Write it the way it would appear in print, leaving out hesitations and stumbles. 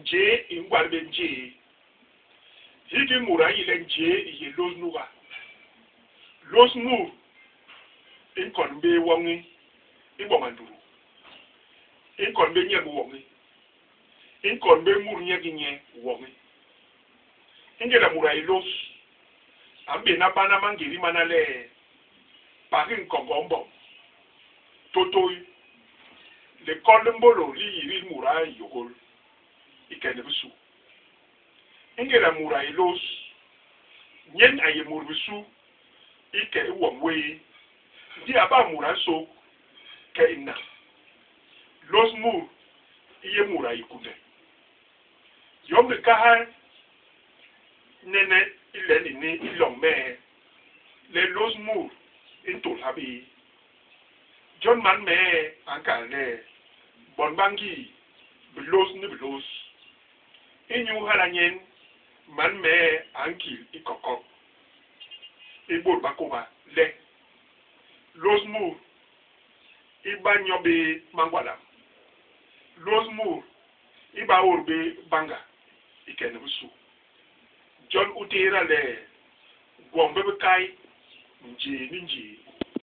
Njéé i ngwal bé njéé. Hiki mut a nyi le njéé i yé lôs nuga. Lôs mut i nkon bé woñi i boma ndutu. I nkon bé nyemb woñi. I nkon bé mut nye ki nye woñi. Ingéda mut a yé lôs, a mbéna bana mangédi mana le, Pagi nkoñgo mbom, tôtôi, likol li mbôlô li yidil mut a yôgôl i ke ni bisu. Ingéda mut a yé lôs, nyen a yé mut bisu i ke i wom wéé, ndi a ba mut a nsôk ke i nañ. Lôs mut i yé mut a yé kunde. Yom i kahal nene i len ini i loñ mee le lôs mut i ntôl ha bé. Jon man mee a nkal le, bon ba ngii, bilôs ni bilôs. Inyu hala nyen man mee a nkil i kokok i bôt ba kôba le, lôs mut i ba nyo bé mangwalam, lôs mut i ba ôt bé bañga i ke ni bisu. Jon u tééda le, gwom bi bikai, njéé ni njéé.